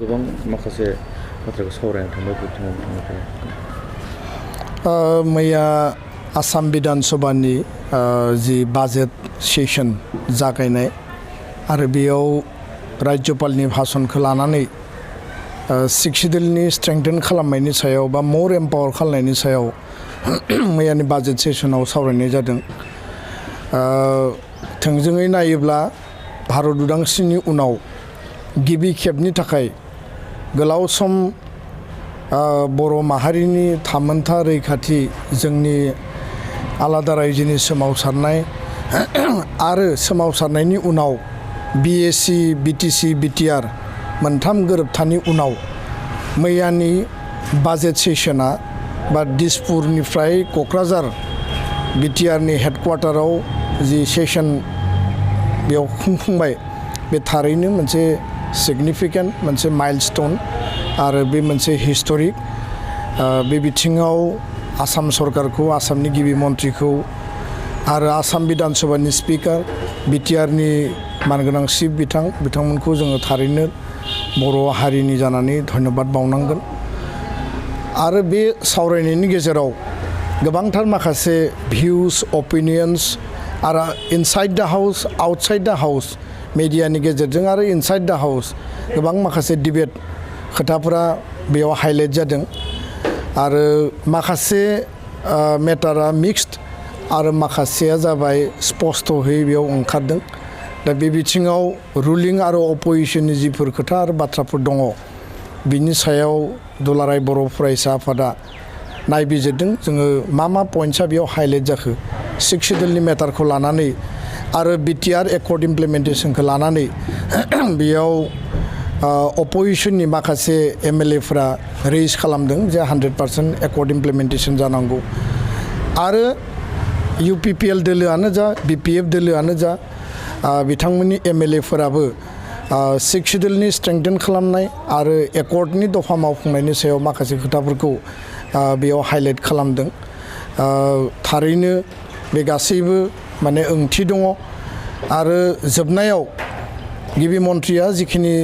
गोबां माखासे बाथ्राखौ सावरायनो थांबाय बिथिङाव नोंथांनिफ्राय मैया आसाम बिधान सभानि जि बाजेट सेसन जागायनाय आरो बेयाव राज्यपालनि भाषणखौ लानानै सिक्सिडुलनि स्ट्रेंथेन खालामनायनि सायाव बा मोर एम्पावर खालामनायनि सायाव मैयानि बाजेट सेसनाव सावरायनाय जादों। थोंजोङै नायोब्ला भारत उदांस्रिनि उनाव गिबि खेबनि थाखाय गोलाव सम बर' माहारिनि थामोनथा रैखाथि जोंनि आलादा रायजोनि सोमावसारनाय आरो सोमावसारनायनि उनाव बिएसि बिटिसि बिटिआर मोनथाम गोरोबथानि उनाव मैयानि बाजेट सेसना बा दिसपुरनिफ्राय क'क्राझार बिटिआरनि हेडक्वार्टाराव जि सेसन बेयाव खुंफुंबाय बे थारैनो मोनसे सिगनिफिकेन्ट मोनसे माइलस्टोन आरो बे मोनसे हिस्टरिक बे बिथिङाव आसाम सरकारखौ आसामनि गिबि मन्थ्रिखौ आरो आसाम बिधान सभानि स्पिकार बिटिआरनि मानगोनां चिफ बिथांमोनखौ जोङो थारैनो बर' हारिनि जानानै धन्यबाद बावनांगोन। आरो बे सावरायनायनि गेजेराव गोबांथार माखासे भिउस अपिनियन्स आरो इनसाइड द हाउस आउटसाइड द हाउस मेडियानि गेजेरजों आरो इनसाइड द हाउस गोबां माखासे डिबेट खोथाफोरा बेयाव हाइलाइट जादों आरो माखासे मेटारा मिक्सड आरो माखासेया जाबाय स्पष्टहै बेयाव ओंखारदों। दा बे बिथिङाव रुलिं आरो अपोजिशननि जिफोर खोथा आरो बाथ्राफोर दङ बिनि सायाव दुलाराय बर' फरायसा आफादा नायबिजिरदों। जोङो मा पइन्टसा बेयाव हाइलाइट जाखो सिक्स शेड्युलनि मेटारखौ लानानै आरो बिटिआर एकर्ड इमप्लिमेन्टेसनखौ लानानै बेयाव अपोजिशननि माखासे एमएलएफोरा रेज खालामदों जे 100% एकर्ड इमप्लिमेन्टेसन जानांगौ आरो इउपिपिएल दोलोआनो जा बिपिएफ दोलोआनो जा बिथांमोननि एमएलएफोराबो सिक्स शेड्युलनि स्ट्रेंथेन खालामनाय आरो एकर्डनि दफा मावफुंनायनि सायाव माखासे खोथाफोरखौ बेयाव हाइलाइट खालामदों। थारैनो बे गासैबो माने ओंथि दङ आरो जोबनायाव गिबि मन्थ्रिया जिखिनि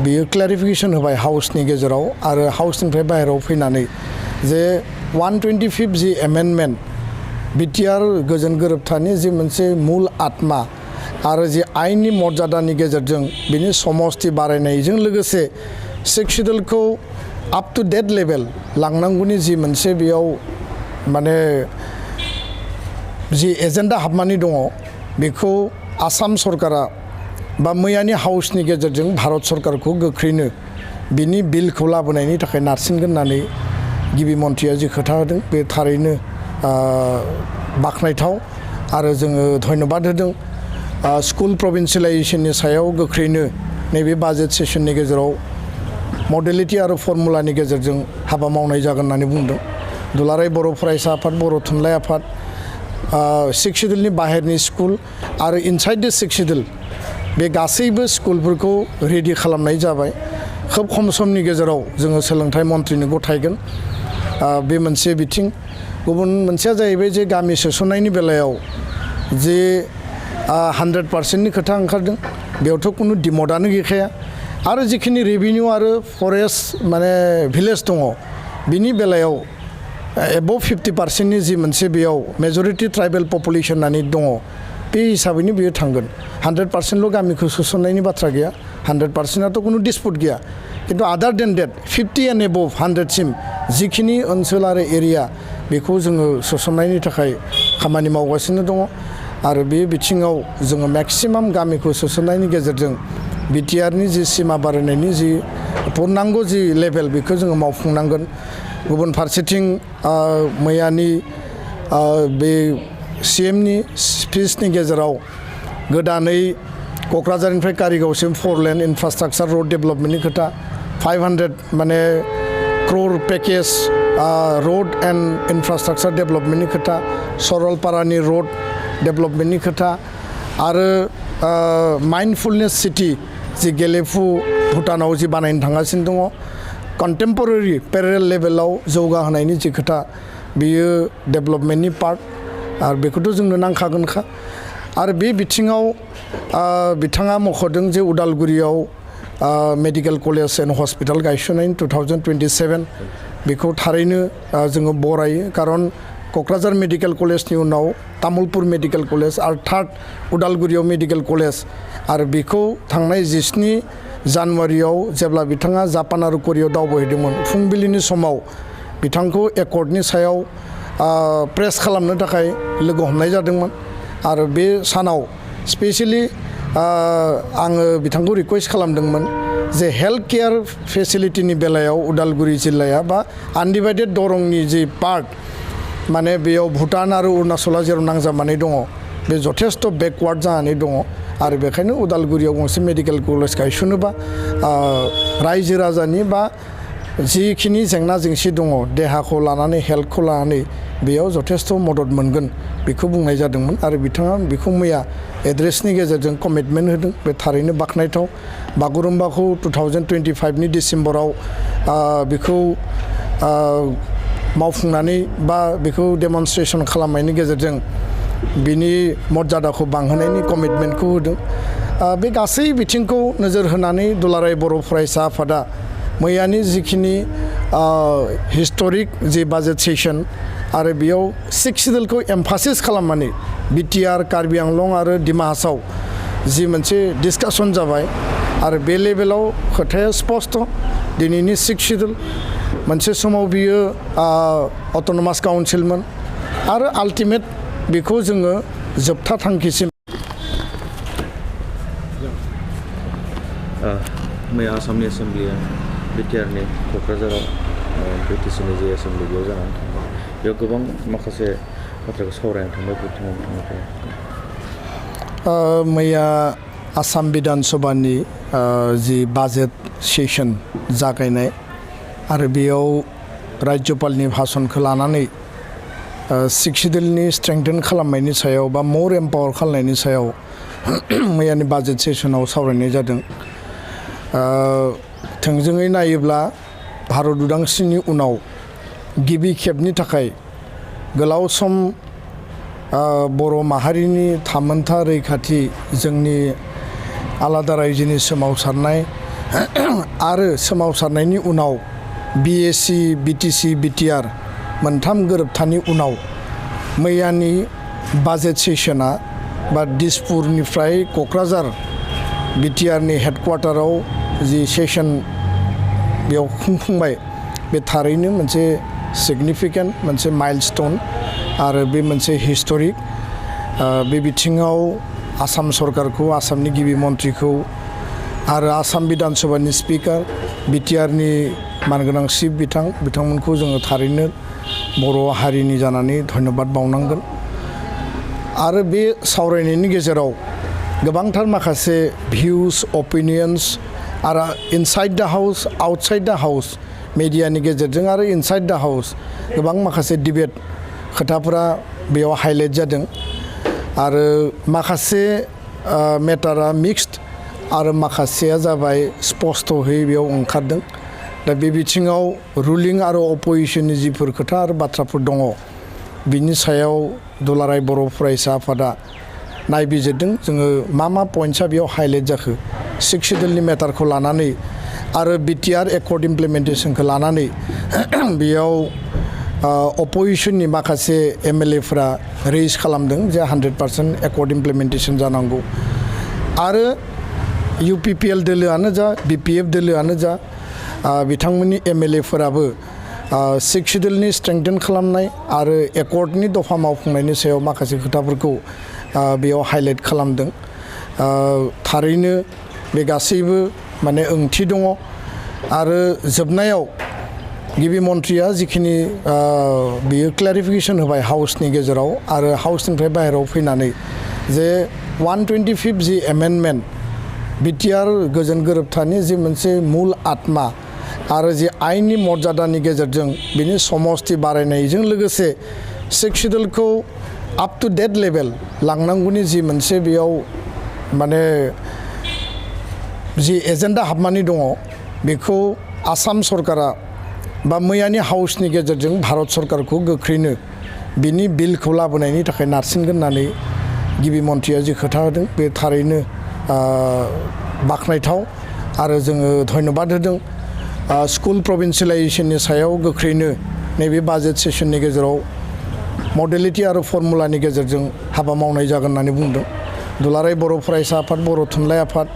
बियो क्लेरिफिकेसन होबाय हाउसनि गेजेराव आरो हाउसनिफ्राय बाहेरायाव फैनानै जे 125 जि एमेन्डमेन्ट बिटिआर गोजोन गोरोबथानि जि मोनसे मुल आत्मा आरो जि आइननि मर्यादानि गेजेरजों बिनि समस्ति बारायनायजों लोगोसे सिक्स शेड्युलखौ आप टु डेट लेभेल लांनांगौनि जि मोनसे बेयाव माने जि एजेन्डा हाबनानै दङ बेखौ आसाम सरकारा बा मैयानि हाउसनि गेजेरजों भारत सरकारखौ गोख्रैनो बिनि बिलखौ लाबोनायनि थाखाय नारसिनगोन होननानै गिबि मन्थ्रिया जि खोथा होदों बे थारैनो बाख्नायथाव आरो जोङो धन्यबाद होदों। स्कुल प्रभिन्सियेलाइजेसननि सायाव गोख्रैनो नैबे बाजेट सेसननि गेजेराव मडेलिटि आरो फर्मुलानि गेजेरजों हाबा मावनाय जागोन होननानै बुंदों। दुलाराय बर' फरायसा आफाद बर' थुनलाइ आफाद सिक्स शेड्युलनि बाहेरनि स्कुल आरो इनसाइड द सिक्स शेड्युल बे गासैबो स्कुलफोरखौ रेडि खालामनाय जाबाय। खोब खम समनि गेजेराव जोङो सोलोंथाइ मन्थ्रिनो गथायगोन बे मोनसे बिथिं। गुबुन मोनसेया जाहैबाय जे गामि सोसननायनि बेलायाव जे 100%नि खोथा ओंखारदों बेयावथ' खुनु डिमडआनो गैखाया आरो जिखिनि रेभिनिउ आरो फरेस्ट माने भिलेज दङ बिनि बेलायाव एबभ 50%नि जि मोनसे बेयाव मेजरिटि ट्राइबेल पपुलेसन होननानै दङ बे हिसाबैनो बियो थांगोन। 100%ल' गामिखौ सोसननायनि बाथ्रा गैया, 100%आथ' खुनु डिसपुट गैया, खिन्थु आदार देन डेट 50 एन्ड एबभ 100सिम जिखिनि ओनसोल आरो एरिया बेखौ जोङो सोसननायनि थाखाय खामानि मावगासिनो दङ आरो बे बिथिङाव जोङो मेक्सिमाम गामिखौ सोसननायनि गेजेरजों बिटिआरनि जि सिमा बारायनायनि जि पुर्नांग जि लेभेल बेखौ जोङो मावफुंनांगोन। गुबुन फारसेथिं मैयानि बे सिएमनि स्पिचनि गेजेराव गोदानै क'क्राझारनिफ्राय कारिगावसिम 4 लेन इनफ्रास्ट्राक्चार रड डेभेलपमेन्टनि खोथा 500 माने क्र'र पेकेज रड एन्ड इनफ्रास्ट्राक्चार डेभेलपमेन्टनि खोथा सरलपारानि रड डेभेलपमेन्टनि खोथा आरो माइन्डफुलनेस सिटि जि गेलेफु भुटानाव जि बानायनो थांगासिनो दङ कन्टेम्परारि पेरेल लेभेलाव जौगाहोनायनि जि खोथा बेयो डेभेलपमेन्टनि पार्ट आरो बेखौथ' जोंनो नांखागोनखा आरो बे बिथिङाव बिथाङा मख'दों जे उदालगुरियाव मेडिकेल कलेज एन्ड हस्पिटाल गायसननायनि 2027 बेखौ थारैनो जोङो बरायो खारन क'क्राझार मेडिकेल कलेजनि उनाव तामुलपुर मेडिकेल कलेज आरो थार्ड उदालगुरियाव मेडिकेल कलेज आरो बेखौ थांनाय 17 जानुवारियाव जेब्ला बिथाङा जापान आरो करियायाव दावबायहैदोंमोन फुंबिलिनि समाव बिथांखौ एकर्डनि सायाव प्रेस खालामनो थाखाय लोगो हमनाय जादोंमोन आरो बे सानाव स्पेशली आङो बिथांखौ रिक्वेस्ट खालामदोंमोन जे हेल्थ केयार फेसिलिटिनि बेलायाव उदालगुरि जिल्लाया बा आनडिभाइडेड दरंनि जि पार्ट माने बेयाव भुटान आरो अरुणाचला जेराव नांजाबनानै दङ बे जथेस्थ बेकवार्ड जानानै दङ आरो बेखायनो उदालगुरियाव गंसे मेडिकेल कलेज गायसनोबा रायजो राजानि बा जिखिनि जेंना जेंसि दङ देहाखौ लानानै हेल्थखौ लानानै बेयाव जथेस्थ मदद मोनगोन बेखौ बुंनाय जादोंमोन आरो बिथाङा बेखौ मैया एड्रेसनि गेजेरजों कमिटमेन्ट होदों बे थारैनो बाख्नायथाव बागुरुम्बाखौ 2025 नि डिसेम्बराव बेखौ मावफुंनानै बा बेखौ डेमनस्ट्रेसन खालामनायनि गेजेरजों बिनि मर्यादाखौ बांहोनायनि कमिटमेन्टखौ होदों बे गासै बिथिंखौ नोजोर होनानै दुलाराय बर' फरायसा आफादा मैयानि जिखिनि हिस्टरिक जि बाजेट सेसन आरो बेयाव 6 सिडुलखौ एमफासिस खालामनानै बिटिआर कार्बि आंलं आरो डिमा हासाव जि मोनसे डिसकासन जाबाय आरो बे लेभेलाव खोथाया स्पष्ट दिनैनि 6 सिडुल मोनसे समाव बियो अट'नमास काउन्सिलमोन आरो आल्टिमेट बेखौ जोङो जोबथा थांखिसिम मैया आसामनि एसेम्ब्लिया बिटिआरनि क'क्राझाराव बिटिसिनि जे एसेम्ब्लि बेयाव जानानै थांबाय बेयाव गोबां माखासे बाथ्राखौ सावरायनो थांबाय बिथांमोननिफ्राय मैया आसाम बिधान सभानि जि बाजेट सेसन जागायनाय आरो बेयाव राज्यपालनि भाषणखौ लानानै 6 सिडुलनि स्ट्रेंथेन खालामनायनि सायाव बा मोर एम्पावार खालामनायनि सायाव मैयानि बाजेट सेसनाव सावरायनाय जादों थोंजोङै नायोब्ला भारत उदांस्रिनि उनाव गिबि खेबनि थाखाय गोलाव सम बर' माहारिनि थामोनथा रैखाथि जोंनि आलादा रायजोनि सोमावसारनाय आरो सोमावसारनायनि उनाव बिएसि बिटिसि बिटिआर मोनथाम गोरोबथानि उनाव मैयानि बाजेट सेसना बा दिसपुरनिफ्राय क'क्राझार बिटिआरनि हेडक्वार्टाराव जि सेसन बेयाव खुंफुंबाय बे थारैनो मोनसे सिगनिफिकेन्ट मोनसे माइलस्टोन आरो बे मोनसे हिस्टरिक बे बिथिङाव आसाम सरकारखौ आसामनि गिबि मन्थ्रिखौ आरो आसाम बिधान सभानि स्पिकार बिटिआरनि मानगोनां चिफ बिथांमोनखौ जोङो थारैनो बर' हारिनि जानानै धन्यबाद बावनांगोन आरो बे सावरायनायनि गेजेराव गोबांथार माखासे भिउस अपिनियन्स आरो इनसाइड द हाउस आउटसाइड द हाउस मेडियानि गेजेरजों आरो इनसाइड द हाउस गोबां माखासे डिबेट खोथाफोरा बेयाव हाइलाइट जादों आरो माखासे मेटारा मिक्सड आरो माखासेया जाबाय स्पष्टहै बेयाव ओंखारदों दा बे बिथिङाव रुलिं आरो अपोजिशननि जिफोर खोथा आरो बाथ्राफोर दङ बिनि सायाव दुलाराय बर' फरायसा आफादा नायबिजिरदों जोङो मा पइन्ट्सआ बेयाव हाइलाइट जाखो 6 सिडुलनि मेटारखौ लानानै आरो बिटिआर एकर्ड इमप्लिमेन्टेसनखौ लानानै बेयाव अपोजिशननि माखासे एमएलएफोरा रेज खालामदों जे 100% एकर्ड इमप्लिमेन्टेसन जानांगौ आरो इउपिपिएल दोलोआनो जा बिपिएफ दोलोआनो जा बिथांमोननि एमएलएफोराबो 6 सिडुलनि स्ट्रेंथेन खालामनाय आरो एकर्डनि दफा मावफुंनायनि सायाव माखासे खोथाफोरखौ बेयाव हाइलाइट खालामदों थारैनो बे गासैबो माने ओंथि दङ आरो जोबनायाव गिबि मन्थ्रिया जिखिनि बियो क्लेरिफिकेसन होबाय हाउसनि गेजेराव आरो हाउसनिफ्राय बाहेरायाव फैनानै जे 125 जि एमेन्डमेन्ट बिटिआर गोजोन गोरोबथानि जि मोनसे मुल आत्मा आरो जि आइननि मर्यादानि गेजेरजों बिनि समस्ति बारायनायजों लोगोसे 6 सिडुलखौ आप टु डेट लेभेल लांनांगौनि जि मोनसे बेयाव माने जि एजेन्डा हाबनानै दङ बेखौ आसाम सरकारा बा मैयानि हाउसनि गेजेरजों भारत सरकारखौ गोख्रैनो बिनि बिलखौ लाबोनायनि थाखाय नारसिनगोन होननानै गिबि मन्थ्रिया जि खोथा होदों बे थारैनो बाख्नायथाव आरो जोङो धन्यबाद होदों स्कुल प्रभिन्सियलाइजेसननि सायाव गोख्रैनो नैबे बाजेट सेसननि गेजेराव मडेलिटि आरो फर्मुलानि गेजेरजों हाबा मावनाय जागोन होननानै बुंदों दुलाराय बर' फरायसा आफाद बर' थुनलाइ आफाद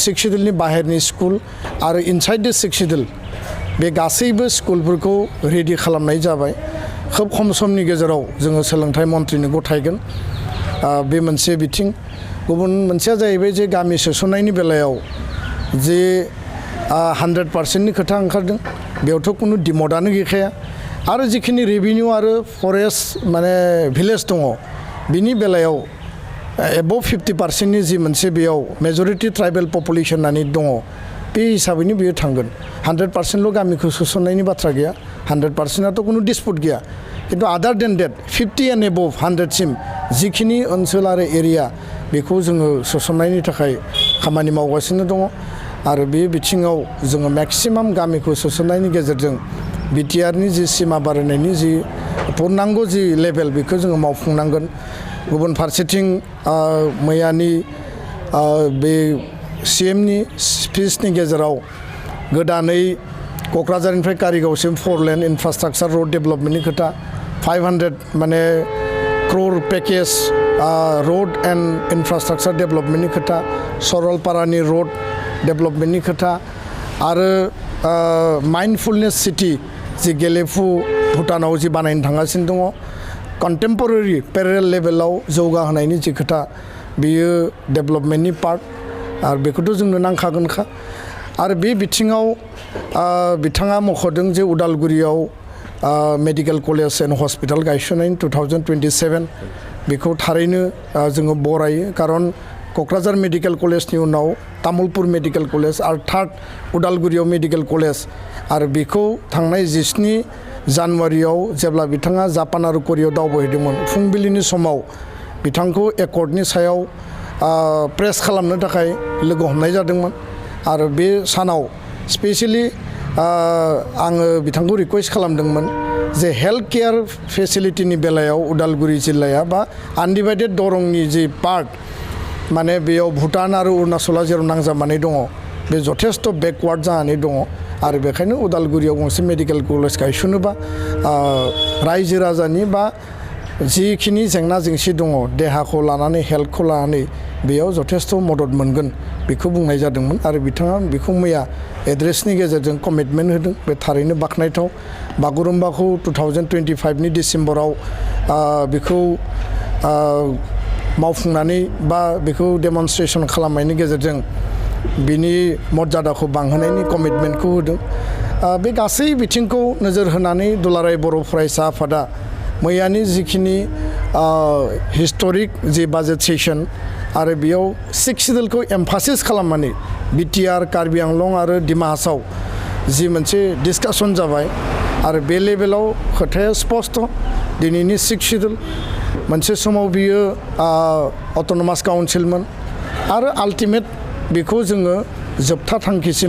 6 सिडुलनि बाहेरनि स्कुल आरो इनसाइड द 6 सिडुल बे गासैबो स्कुलफोरखौ रेडि खालामनाय जाबाय खोब खम समनि गेजेराव जोङो सोलोंथाइ मन्थ्रिनो गथायगोन बे मोनसे बिथिं गुबुन मोनसेया जाहैबाय जे गामि सोसननायनि बेलायाव जे 100%नि खोथा ओंखारदों बेयावथ' कुनु डिमडआनो गैखाया आरो जिखिनि रेभिनिउ आरो फरेस्ट माने भिलेज दङ बिनि बेलायाव एबभ 50%नि जि मोनसे बेयाव मेजरिटि ट्राइबेल पपुलेसन होननानै दङ बे हिसाबैनो बियो थांगोन 100%ल' गामिखौ सोसननायनि बाथ्रा गैया 100%आथ' कुनु डिसपुट गैया किन्तु आदार देन डेट 50 एन्ड एबभ 100सिम जिखिनि ओनसोल आरो एरिया बेखौ जोङो सोसननायनि थाखाय खामानि मावगासिनो दङ आरो बे बिथिङाव जोङो मेक्सिमाम गामिखौ सोसननायनि गेजेरजों बिटिआरनि जि सिमा बारायनायनि जि पूर्णांग जि लेभेल बेखौ जोङो मावफुंनांगोन गुबुन फारसेथिं मैयानि बे सिएमनि स्पिचनि गेजेराव गोदानै क'क्राझारनिफ्राय कारिगावसिम 4 लेन इनफ्रास्ट्राक्चार रड डेभेलपमेन्टनि खोथा 500 माने क्र'र पेकेज रड एन्ड इनफ्रास्ट्राक्चार डेभेलपमेन्टनि खोथा सरलपारानि रड डेभेलपमेन्टनि खोथा आरो माइन्डफुलनेस सिटि जि गेलेफु भुटानाव जि बानायनो थांगासिनो दङ कन्टेम्परारि पेरेल लेभेलाव जौगाहोनायनि जि खोथा बेयो डेभेलपमेन्टनि पार्ट आरो बेखौथ' जोंनो नांखागोनखा आरो बे बिथिङाव बिथाङा मख'दों जे उदालगुरियाव मेडिकेल कलेज एन्ड हस्पिटाल गायसननायनि 2027 बेखौ थारैनो जोङो बरायो खारन क'क्राझार मेडिकेल कलेजनि उनाव तामुलपुर मेडिकेल कलेज आरो थार्ड उदालगुरियाव मेडिकेल कलेज आरो बेखौ थांनाय 17 जानुवारियाव जेब्ला बिथाङा जापान आरो करियाव दावबायहैदोंमोन फुंबिलिनि समाव बिथांखौ एकर्डनि सायाव प्रेस खालामनो थाखाय लोगो हमनाय जादोंमोन आरो बे सानाव स्पेसियेलि आङो बिथांखौ रिकुवेस्ट खालामदोंमोन जे हेल्थ केयार फेसिलिटिनि बेलायाव उदालगुरि जिल्लाया बा आनडिभाइडेड दरंनि जि पार्ट माने बेयाव भुटान आरो अरुणाचला जेराव नांजाबनानै दङ बे जथेस्थ' बेकवार्ड जानानै दङ आरो बेखायनो उदालगुरियाव गंसे मेडिकेल कलेज गायसनोबा रायजो राजानि बा जिखिनि जेंना जेंसि दङ देहाखौ लानानै हेल्थखौ लानानै बेयाव जथेस्थ' मदद मोनगोन बेखौ बुंनाय जादोंमोन आरो बिथाङा बेखौ मैया एड्रेसनि गेजेरजों कमिटमेन्ट होदों बे थारैनो बाख्नायथाव बागुरुम्बाखौ 2025नि डिसेम्बराव बेखौ मावफुंनानै बा बेखौ डेमनस्ट्रेसन खालामनायनि गेजेरजों बिनि मर्यादाखौ बांहोनायनि कमिटमेन्टखौ होदों बे गासै बिथिंखौ नोजोर होनानै दुलाराय बर' फरायसा आफादा मैयानि जिखिनि हिस्टरिक जि बाजेट सेसन आरो बेयाव 6 सिडुलखौ एमफासिस खालामनानै बिटिआर कार्बि आंलं आरो डिमा हासाव जि मोनसे डिसकासन जाबाय आरो बे लेभेलाव खोथाया स्पस्ट दिनैनि 6 सिडुल मोनसे समाव बियो अट'नमास काउन्सिलमोन आरो आल्टिमेट बेखौ जोङो जोबथा थांखिसिम